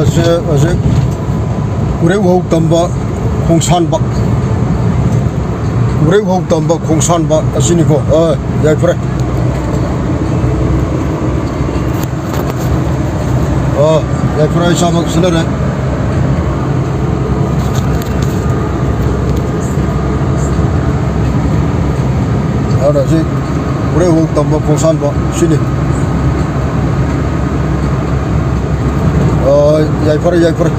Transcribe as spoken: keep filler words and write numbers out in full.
ꯁꯦ ꯍꯧꯖꯤꯛ ꯎꯔꯦꯛ ꯎꯍꯧ ꯇꯝꯕ ꯈꯣꯡꯁꯥꯟꯕ, ꯎꯔꯦꯛ ꯎꯍꯧ ꯇꯝꯕ ꯈꯣꯡꯁꯥꯟꯕ ꯑꯁꯤꯅꯤꯀꯣ꯫ ꯑ, ꯌꯥꯏꯐꯔꯦ꯫ ꯑ, ꯌꯥꯏꯐꯔꯦ, ꯏꯁꯥꯃꯛ ꯁꯤꯟꯅꯔꯦ꯫ ꯑꯗꯨꯅ ꯁꯤ ꯎꯔꯦꯛ ꯎꯍꯧ ꯇꯝꯕ ꯈꯣꯡꯁꯥꯟꯕ ꯁꯤꯅꯤ꯫ ꯑ, ꯌꯥꯏꯐꯔꯦ, ꯌꯥꯏꯐꯔꯦ꯫